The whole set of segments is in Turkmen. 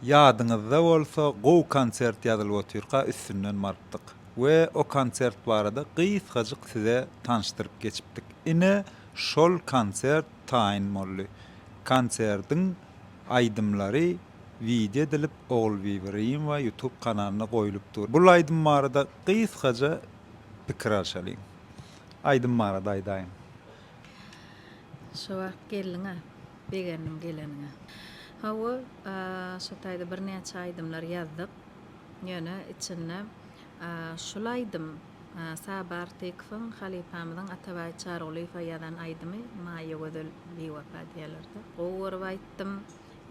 Ýadyňyzda bolsa gowy konsert ýazylyp otyrka üstünden barypdyk we o konsert barada gysgajyk size tanyşdyryp geçipdik. Ine şol konsert taýyn boldy. Konserdiň aýdymlary wideo edilip Ogulbibi Rimowa ýutub kanalynda goýulyp dur. Bul aýdym barada gysgaja pikir alşalyň. Aýdym barada aýdaýyň. Şo wagt geldiňä, begendim geleniňe. Hawa, şo taýda birnäçe aýdymlar ýazdyk. Ýöne içinde şul aýdym Saba Artykowyň halypamyzyň Atabaý Çarygulyýewe ýazan aýdymy Maýa gözel biwepa diýýärler-de. Gowy görüp aýtdym.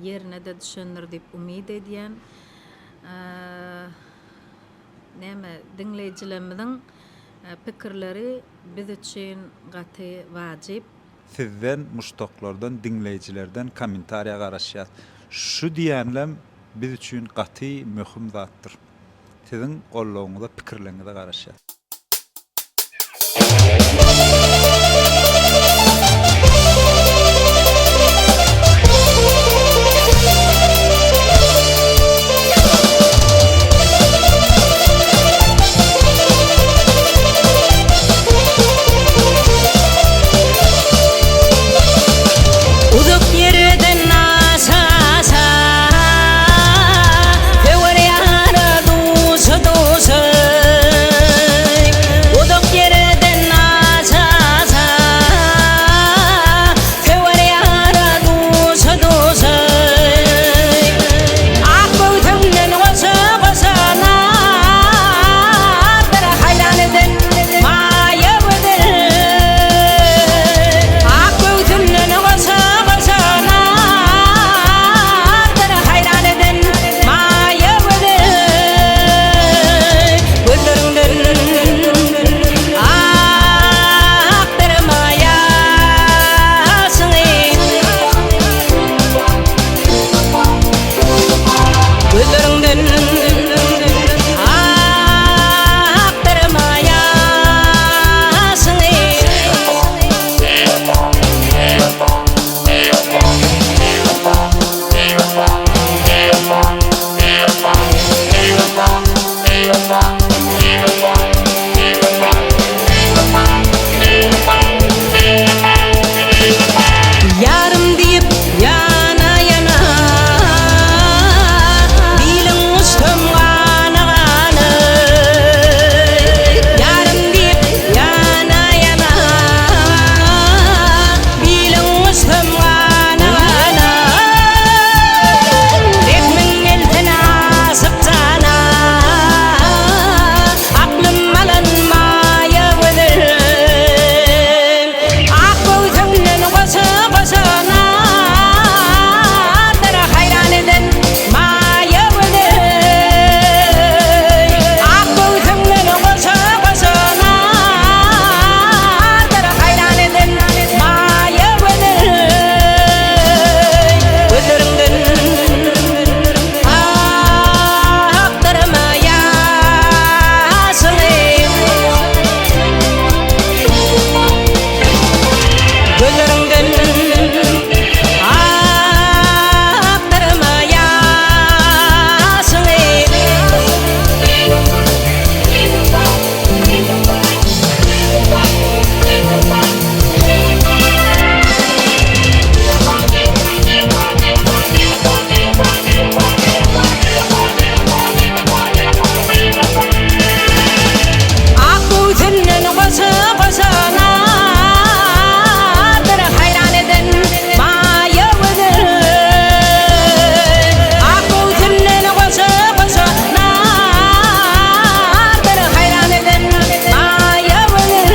Ýerine-de düşendir diýip umyt edýän. Näme, diňleýjilerimiziň pikirleri biz üçin gaty wajyp. Sizden, muşdaklardan, diňleýjilerden kommentariýa garaşýas. Şu diýenlem biz üçin gaty möhüm zatdyr. Siziň goldawyňyza, pikirleriňize garaşýas. Uzak ýerden aşa-aşa, Söwer ýara duşa-duşa. Uzak ýerden aşa-aşa, Söwer ýara duşa-duşa. Ak göwsüňden goşa-goşa Nazdyr haýran eden maýa gözel. Ak göwsünden goşa-goşa Nazdyr haýran eden maýa gözel. Gözleriňden akdyrma ýaşyňy. Gözleriňden akdyrma ýaşyňy. Ýarym diýip ýana-ýana, Biliň uçsam gana-gana. Ýarym diýip ýana-ýana, Biliň uçsam gana-gana. Rehmiň gelsin aşyk jana, Aklym alan maýa gözel. Ak göwsüňden goşa-goşa nazlara haýran eden maýa gözel. Ak göwsüňden goşa-goşa nazlara haýran eden maýa gözel. Gözleriňden akdyrma ýaşyňy. Gözleriňden akdyrma ýaşyňy. Ak göwsünden goşa-goşa nazdyr haýran eden maýa gözel. Ak göwsünden goşa-goşa nazdyr haýran eden maýa gözel.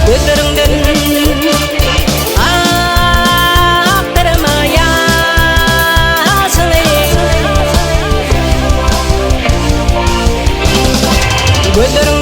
Gözleriňden akdyrma ýaşyňy. Gözleriňden.